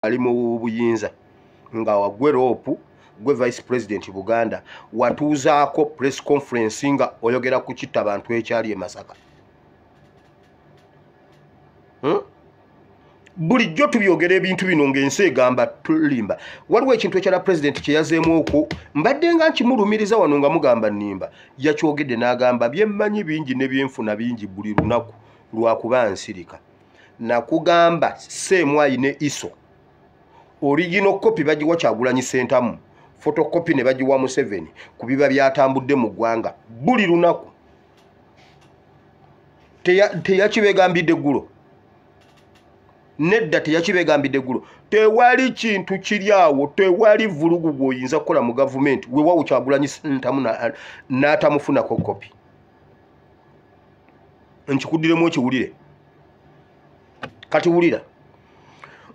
Ali mu buyinza nga wagwe ropu gwe vice president Buganda watuuzaako press conference nga oyogera ku kitta abantu ekyali e Masaka. Bulijjo tubyogera ebintu bino ng'ensi egamba tulimba. Waliwo ekintu ekyala president kye yazeemu okwo mbadde nga nkimulumiriza wano nga mugamba nnimba, yakyogedde n'agamba byemmanyi bingi ne byenfuna bingi buli lunaku lwakuba nsirika. Nakugamba Sseemwayi ne Iso original copy bagiwa Kyagulanyi Ssentamu, photocopy ne bagiwa Museveni ku biba byatambudde mu ggwanga buli lunaku. Teyakibegambidde eggulo, nedda teyakibegambidde eggulo. Tewali kintu kiri awo, tewali vulugu gw'oyinza kukola mu gavumenti weewaawo Kyagulanyi Ssentamu n'atamufunako kopi. Nkikuddiremu okiwulire. Kati wulira,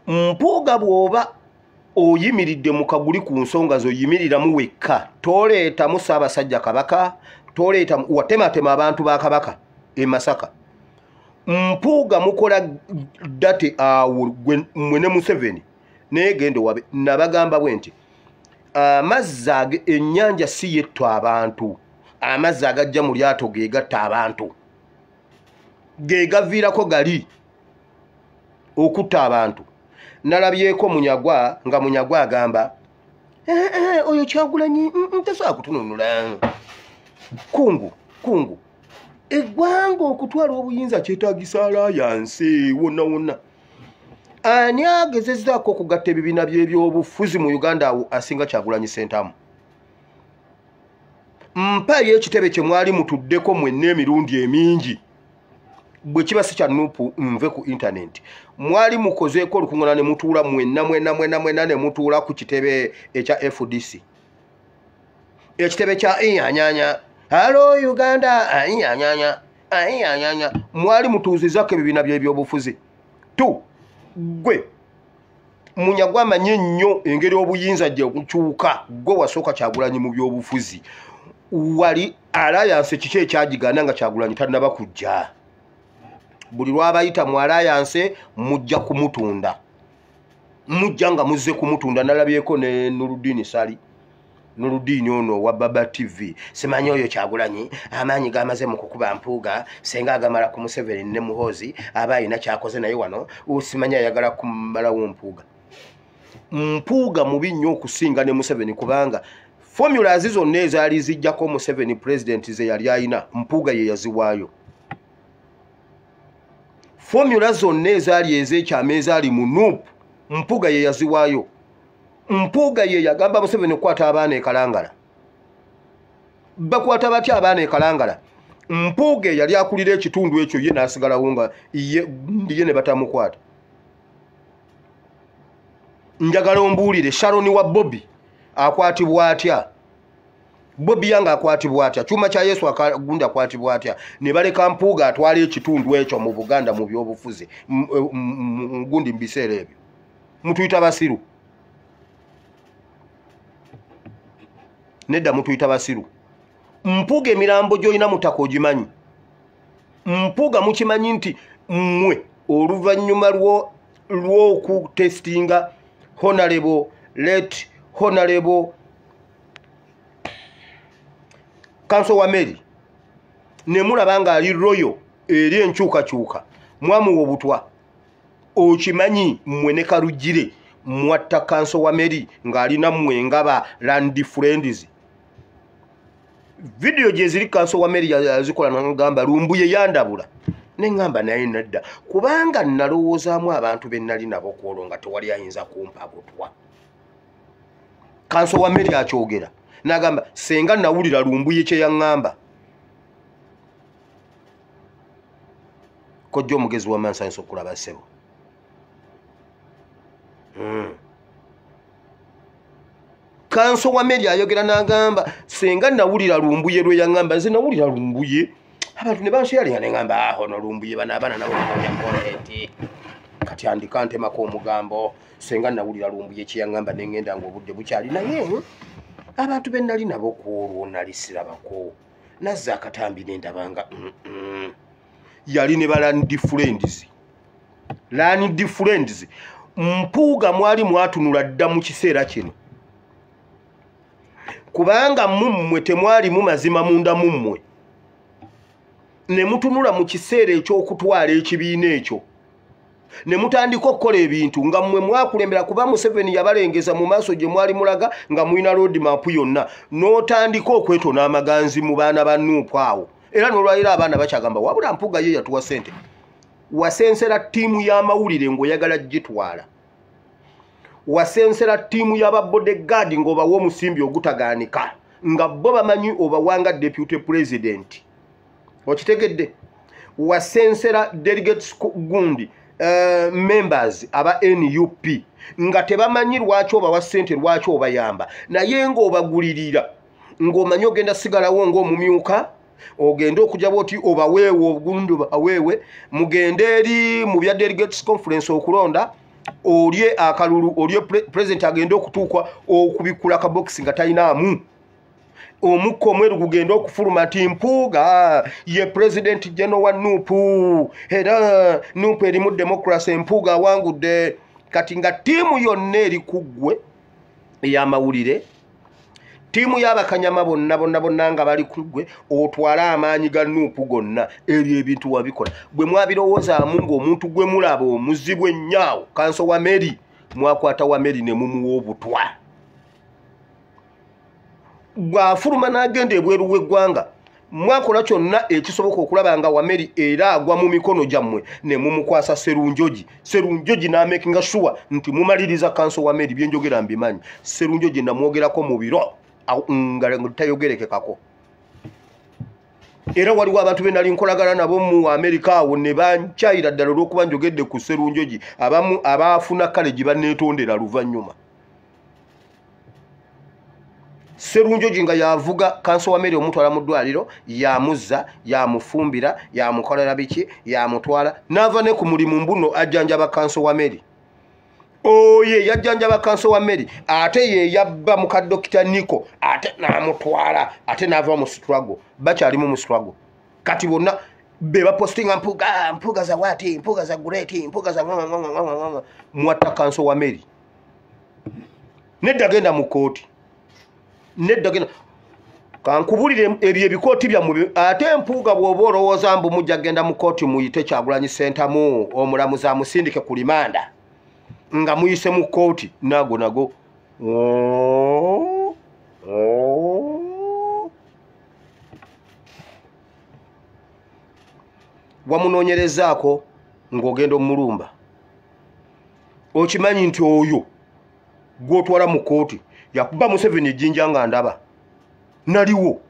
Mpuuga bw'oba oyimiridde mu kaguli ku nsonga z'oyimiriramu wekka, toleetamu Ssaabasajja Kabaka, toleetamu watematema abantu ba Kabaka e Masaka. Mpuuga mukola date awo mmwe ne Museveni naye genda wabe. Nabagamba bwe nti amazzi ennyanja si yetta abantu, amazzi agajja mu lyato ge gatta abantu, ge gaviirako gali okutta abantu. Nalabyeko Munyagwa nga Munyagwa agamba oyo Kyagulanyi tasobola kutununula. Kungu kungu, eggwanga okutwala obuyinza kyetaagisa alliance wonna wonna. Ani agezezzaako okugatta ebibiina by'ebyobufuzi mu Uganda awo asinga Kyagulanyi Ssentamu? Mpayo ekitebe kye mwali mutuddeko mwenna emirundi emingi, bwe kiba si kya Nupu nve ku internet, mwali mukozeeko olukuŋŋaana ne mutuula mwenna mwenna mwenna mwenna ne mutuula ku kitebe ekya FDC, ekitebe kya Inyanyanya, halo Uganda, Inyanyanya, Inyanyanya, mwali mutuuzizaako ebibiina by'ebyobufuzi. Tu gwe Munyagwa amanyi nnyo engeri obuyinza gye bukyuka, gwe wasooka Kyagulanyi mu byobufuzi, wali alliance kiki ekyagigaana nga Kyagulanyi tannaba kujja? Buli lwabayita mu alliance mujja kumutunda, mujja nga muzze kumutunda. Nalabyeko ne Nurudini Sali, Nurudini ono wa Baba TV, simanyi oyo Kyagulanyi amaanyi gamaze mu kukuba Mpuuga, senga agamala ku Museveni ne Muhoozi aba alina kyakoze naye wano simanyi ayagala kumalawo Mpuuga. Mpuuga mubi nnyo okusinga ne Museveni, kubanga formulas zonna ezaali zijjako Museveni president ze yali ayina, Mpuuga ye yaziwaayo. Formula zonna ezaali ez'ekyama ezaali mu NUP, Mpuuga ye yaziwaayo. Mpuuga ye yagamba Museveni okukwata abaana e Kalangala. Bakwata batya abaana e Kalangala? Mpuuga yali akulira ekitundu ekyo ye n'asigalawo nga ye ne batamukwata. Njagala ombuulire, Sharon wa Bobi akwatibwa atya? Bobi Young akwatibwa atya? Kyuma kya Yesu gundi akwatibwa atya? Ne baleka Mpuuga atwala ekitundu ekyo mu Buganda mu byobufuzi gundi mu biseera ebyo. Mutuyita basiru? Nedda, mutuyita basiru. Mpuuga emirambo gy'olina mutaka ogimanyi. Mpuuga mukimanyi nti mmwe oluvannyuma lw'okutestinga Honorable late Honorable Kanso wa Mary ne mulaba ng'ali royal eri enkyukakyuka, mwamuwa obutwa. Okimanyi mmwe ne Karugire mwatta Kanso wa Mary ng'alina mmwe ngaba land friends. Video gye ziri Kanso wa Mary yazikola n'agamba Lumbuye yandabula, ne ŋŋamba naye nedda, kubanga nalowoozaamu abantu be nali nabo kwolwo nga tewali ayinza kumpa butwa. Kanso wa Mary akyogera n'agamba senga nawulira Lumbuye kye yaŋŋamba. Kojja omugezi w'amansanso okulaba ssebo. Kanso wa Mary ayogera n'agamba senga nawulira Lumbuye lwe yaŋŋamba, nze nawulira Lumbuye abantu ne bansharinga ne ŋŋamba aho no Lumbuye bano abaana nabo banoonya content, kati andika ntemako omugambo senga nawulira Lumbuye kye yaŋŋamba ne ŋŋenda ng'obudde bukyali, naye abantu be nali nabo ku olwo nali sirabako, nazza akatambi ne ndabanga yali ne ba land friends, land friends. Mpuuga mwali mwatunula dda mu kiseera kino, kubanga mummwe temwalimu mazima munda mummwe, ne mutunula mu kiseera eky'okutwala ekibiina ekyo ne mutandika okukola ebintu nga mmwe mwakulembera, kuba Museveni yabalengeza mu maaso gye mwali mulaga nga mulina roadmap yonna, n'otandika okwetona amaganzi mu baana ba Nuupu awo. Era n'olwaliro abaana bakyagamba wabula Mpuuga ye yatuwa ssente. Wasensera ttiimu y'amawulire ng'oyagala gitwala, wasensera ttiimu y'ababodyguard ng'obawa omusimbi ogutagaanika nga bo bamanyi obawanga deputy president, okitegedde? Wasensera delegates gundi members aba NUP nga tebamanyi lwaki obawa ssente, lwaki obayamba, naye ng'obagulirira ng'omanyi ogenda sigalawo ng'omumyuka, ogende okujja bwoti obaweewe obugundu baweewe, mugende eri mu bya delegates conference okulonda, olye akalulu, olye president agende okutuuka okubikula kabokisi nga talinaamu omukka omweru gugende okufuluma nti Mpuuga ye president general wa Nuupu, era Nuupu erimu democracy, Mpuuga awangudde. Kati nga ttiimu yonna eri ku ggwe ey'amawulire, ttiimu y'abakanyama bonna bonna bonna nga bali ku ggwe, otwale amaanyi ga Nuupu gonna. Ebyo ebintu wabikola bwe mwabirowoozaamu ng'omuntu gwe mulaba omuzibu ennyo kanso wa Meri, mwakwata wa Meri ne mumuwa obutwa. Bw'afuluma n'agenda ebweru w'eggwanga, mwakola kyonna ekisoboka okulaba nga Wameri era agwa mu mikono gyammwe ne mumukwasa Serunjogi. Serunjogi n'amakinga sure nti mumaliriza kanso Wameri. Byenjogera mbimanyi. Serunjogi namwogerako mu biro nga tayogerekekako, era waliwo abantu be nali nkolagana nabo mu Amerika awo ne bankyayira ddala olw'okuba njogedde ku Serunjogi. Abamu abaafuna kale gye banneetondera luvannyuma. Serunjogi nga yavuga kanso wa Meri omutwala mu ddwaliro, yamuzza, yamufumbira, yamukolera biki, yamutwala n'ava ne ku mulimu mbuno ajjanjaba kanso wa Meri. Oye yajjanjaba kanso wa Meri, ate ye yabba muka Dokita Niko, ate n'amutwala, ate n'ava mu struggle, bakyalimu mu struggle. Kati bonna be bapostinga Mpuuga, Mpuuga za waati, Mpuuga za gureti, Mpuuga za mwatta kanso wa Meri. Nedda genda mu kkooti, nedda genda kankubulire ebyo ebikooti byammwe. Ate Mpuuga bw'oba olowooza mbu mujja genda mu kkooti muyite Kyagulanyi Ssentamu omulamuzi amusindike ku limanda nga muyise mu kkooti, nago nago wamunoonyerezaako ng'ogenda omulumba. Okimanyi nti oyo gw'otwala mu kkooti yakuba Museveni ejjinja nga ndaba naliwo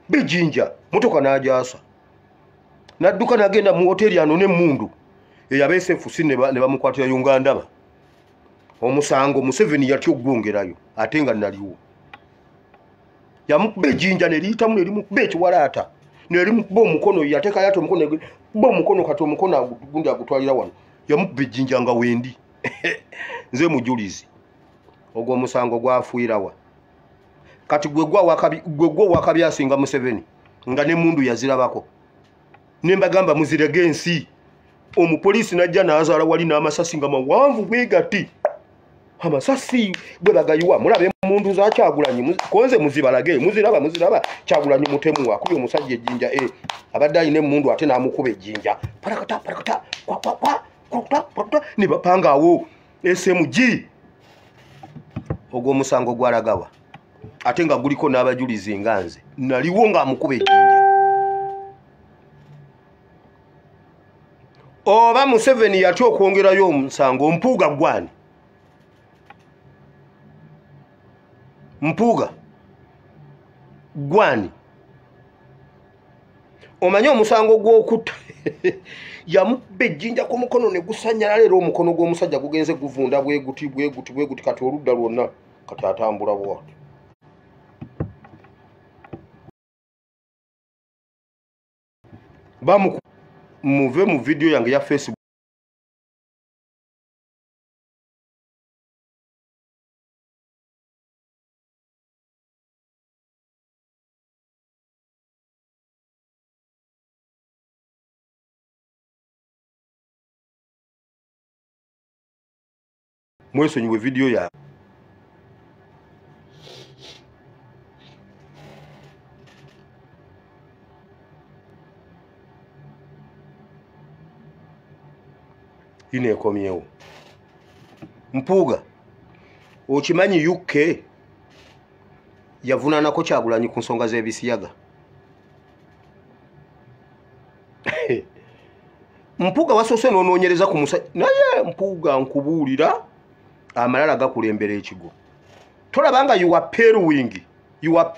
bejjinja, motoka n'agyasa n'adduka n'agenda mu woteeri ano n'emmundu eyabeesefusi ne bamukwatirayo nga ndaba. Omusango Museveni yatya okugwongerayo ate nga naliwo. Yamukuba ejjinja ne liyitamu ne limukuba ekiwalaata ne limukuba omukono, yateekayo ate omukono kuba omukono, kati omukono gundi agutwalira wano, yamukuba ejjinja nga wendi nze mujulizi. Ogwo omusango gwafuirawa. Kati gwe gwa wakabi asinga Museveni nga n'emmundu yazirabako. Ne mbagamba muzirege ensi. Omupoliisi n'ajja n'azaala wali n'amasasi nga mawanvu bwe gati, amasasi bwe bagayiwa. Mulabe emmundu za Kyagulanyi, konze muzibalage, muziraba, muziraba. Kyagulanyi mutemu akubye omusajja ejjinja, abadde alina emmundu ate n'amukuba ejjinja, parakata parakata kwa kwa kwa kwa kwa, ne bapanga awo SMG. Ogwo omusango gwalagawa ate nga guliko n'abajulizi nga nze naliwo ng'amukuba ejjinja. Oba Museveni yatya okwongerayo omusango, Mpuuga gwani? Mpuuga gwani? Omanyi omusango gw'okutta yamukuba ejjinja ku mukono ne gusanyalala, era omukono gw'omusajja gugenze guvunda bwe guti bwe guti bwe guti, kati oludda lwonna kati atambula bw'ati. Muve mu vidiyo yange ya Facebook. Mwesonyiwe vidiyo ya ine ekomyewo. Mpuuga okimanyi UK yavunaanako Kyagulanyi ku nsonga z'ebisiyaga. Mpuuga wasoose n'onoonyereza ku musajja, naye Mpuuga nkubuulira amalala gakulembera ekigo. Tolaba nga you are peruwing, you are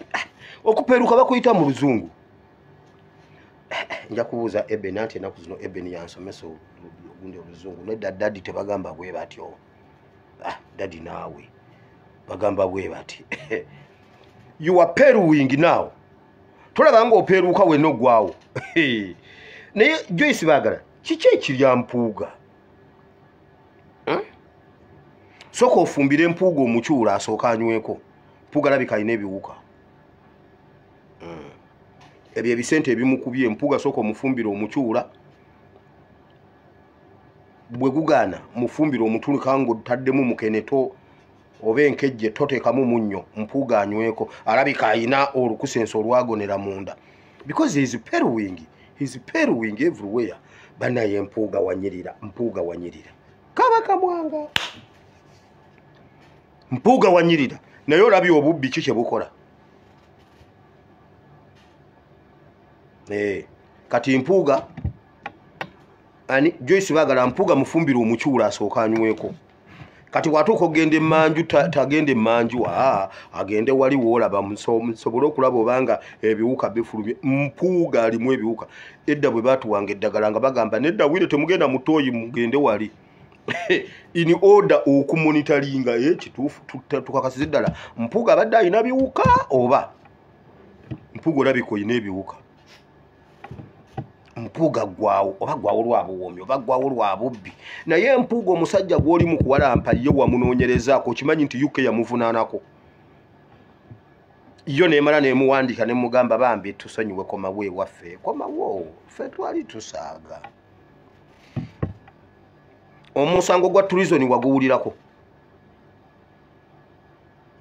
okuperuka bakuyita mu luzungu. Nja kubuuza Eben anti ennaku zino Eben yansomesa ogundi oluzungu. Nedda daddy tebagamba bwe batyo. Ah, daddy naawe bagamba bwe bati. You are peruwing now. Tolaba nga operuka wenna oggwawo. Naye Joyce Bagala kiki ekirya Mpuuga? Sooka ofumbire Mpuuga omukyula asooka anyweko. Mpuuga alabika alina ebiwuka. Ebyo ebisente ebimukubye. Mpuuga sooka omufumbire omukyula, bwe gugaana mufumbire omutulika ng'otaddemu mukeneto oba enkejje toteekamu munnyo, Mpuuga anyweko. Alabika alina olukusenso olwagonera munda because he is peruwing, he is peruwing everywhere. Banaye Mpuuga wanyirira, Mpuuga wanyirira, Kabaka Mwanga Mpuuga wanyirira. Naye olabye obubbi ki kye bukola. Kati Mpuuga ani Joyce Bagala Mpuuga mufumbire omukyula asooka anyweko. Kati bw'atuuka okugenda emmanju tagenda emmanju, agende wali woolaba nsobole okulaba obanga ebiwuka bifulumye. Mpuuga alimu ebiwuka. Edda bwe baatuwanga eddagala nga bagamba nedda wire temugenda mu ttooyi mugende wali in order okumonitaringa kituufu tukakasize ddala Mpuuga abadde alina biwuka oba Mpuuga olabika olina ebiwuka. Mpuuga ggwawo oba ggwawo lwa buwoomi oba ggwawo lwa bubbi. Naye Mpuuga omusajja gw'oli mu kuwalampa ye wamunoonyerezaako, okimanyi nti UK yamuvunaanako yo neemala nemuwandiika ne mugamba bambi tusonyiwe komawo ewaffe, komawo ffe twali tusaaga. Omusango gwa treason waguwulirako.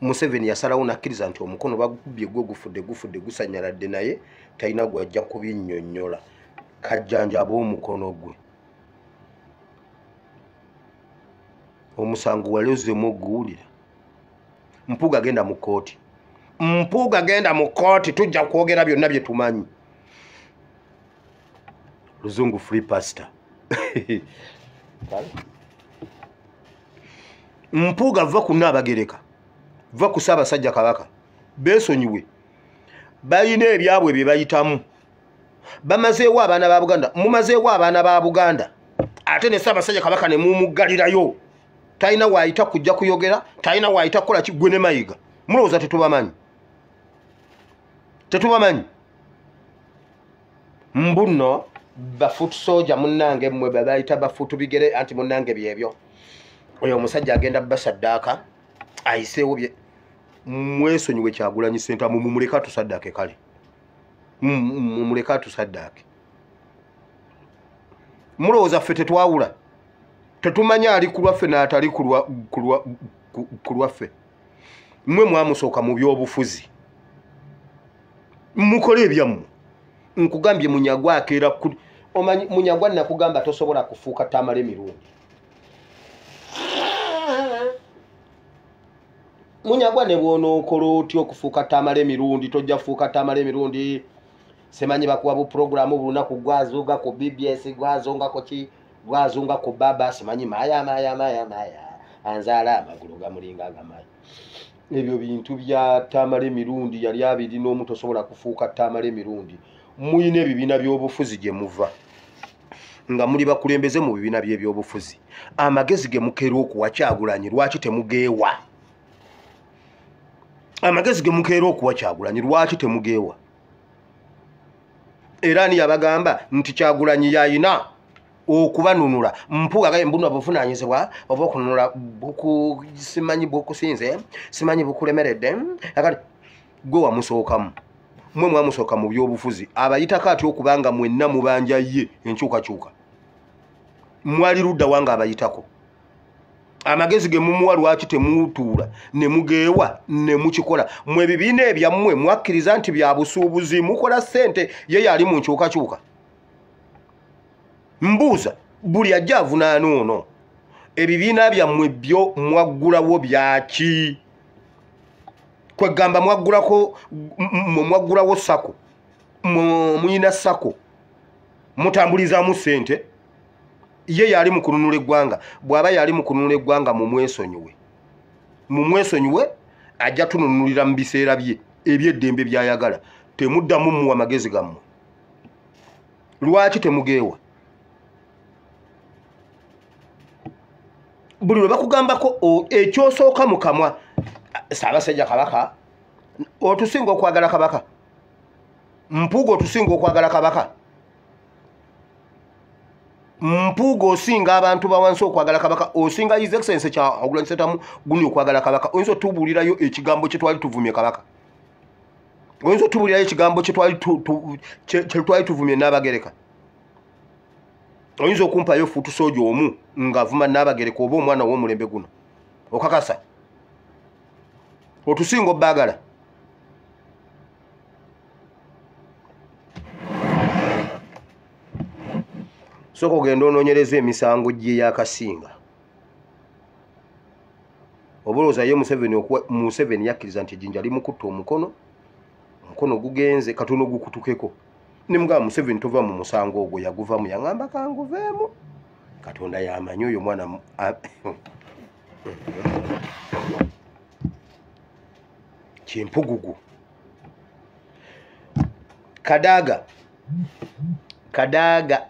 Museveni yasalawo n'akkiriza nti omukono bagukubye gwe gufudde gufudde gusanyaladde, naye talina gw'ajja kubinnyonnyola. Kajjanja ab'omukono gwe. Omusango wali ozzeemu oguwulira. Mpuuga genda mu kkooti. Mpuuga genda mu kkooti, tujja kwogera byonna bye tumanyi. Luzungu free pastor. Mpuuga va ku Nnaabagereka, va ku Ssaabasajja Kabaka, beesonyiwe. Balina ebyabwe bye bayitamu. Bamazeewo abaana ba Buganda, mumazeewo abaana ba Buganda, ate ne Ssaabasajja Kabaka ne mumuggalirayo. Talina waayita kujja kuyogera, talina waayita kukola ki, gwe ne Mayiga. Mulowooza tetubamanyi? Tetubamanyi? Mbu nno bafutu soja munnange mmwe babayita bafutu bigere anti munnange byebyo. Oyo omusajja agenda basaddaaka ayiseewo bye. Mwesonyiwe Kyagulanyi Ssentamu, mumuleke atusaddaake kale. Mumuleke atusaddaake. Mulowooza ffe tetwawula? Tetumanya ali ku lwaffe n'atali ku lwaffe. Mmwe mwamusooka mu byobufuzi. Mukole ebyammwe. Nkugambye Munyagwa akeera ku omanyi Munyagwa nakugamba tosobola kufuuka Tamale Mirundi. Munyagwa ne bw'onookola otya okufuuka Tamale Mirundi, tojja kufuuka Tamale Mirundi. Simanyi bakuwa bu programu bulunaku gwazunga ku BBS, gwazunga ku ki, gwazunga ku baba, simanyi maya maya maya maya anzaala amagulu gamulinga agamaya. Ebyo bintu bya Tamale Mirundi yali abiri n'omu tosobola kufuuka Tamale Mirundi. Muyina ebibiina by'obufuzi gye muva nga muli bakulembeze mu bibiina by'ebyobufuzi. Amagezi ge mukeera okuwa Kyagulanyi lwaki temugeewa? Amagezi ge mukeera okuwa Kyagulanyi lwaki temugeewa? Era ani yabagamba nti Kyagulanyi yayina okubanunula? Mpuuga gaye mbuno obuvunaanyizibwa oba okununula simanyi bukusinze, simanyi bukulemeredde. Akati gwe wamusookamu, mmwe mwamusooka mu byobufuzi. Abayitako atya okubanga mwenna mubanja ye enkyukakyuka? Mwali ludda wange abayitako. Amagezi ge mumuwa lwaki temutuula ne mugeewa ne mukikola? Mwe ebibiina ebyammwe mwakkiriza nti bya busuubuzi, mukola ssente, ye yali mu nkyukakyuka. Mbuuza buli ajja avunaana ono, ebibiina byammwe byo mwaggulawo byaki? Kwegamba mwaggulako, mwaggulawo SACCO, muyina SACCO, mutambulizaamu ssente. Ye yali mu kununula eggwanga. Bw'aba yali mu kununula eggwanga, mumwesonyiwe, mumwesonyiwe, ajja tununulira mu biseera bye ebyeddembe by'ayagala. Temuddamu muwa magezi gammwe. Lwaki temugeewa? Buli lwe bakugambako ekyosooka mu kamwa, Ssaabasajja Kabaka, otusinga okwagala Kabaka. Mpuuga otusinga okwagala Kabaka. Mpuuga osinga abantu bawansi okwagala Kabaka, osinga His Excellency Kyagulanyi Ssentamu gundi okwagala Kabaka. Oyinza otubuulirayo ekigambo kye twali tuvumye Kabaka? Oyinza otubuulirayo ekigambo kye twali tuvumye Nnaabagereka? Oyinza okumpayo fuutusoojo omu ng'avuma Nnaabagereka oba omwana w'omulembe guno? Okakasa otusinga obbaagala? Sooka ogenda onoonyereza emisango gye yakasinga. Oba olowooza ye Museveni yakkiriza nti ejjinja limukutta omukono, omukono gugenze katono gukutukeko. Ne mugamba Museveni tova mu musango ogwo, yaguvamu, yaŋŋamba kanguveemu. Katonda yamanyi oyo mwana kimpugugu. Kadaga, Kadaga.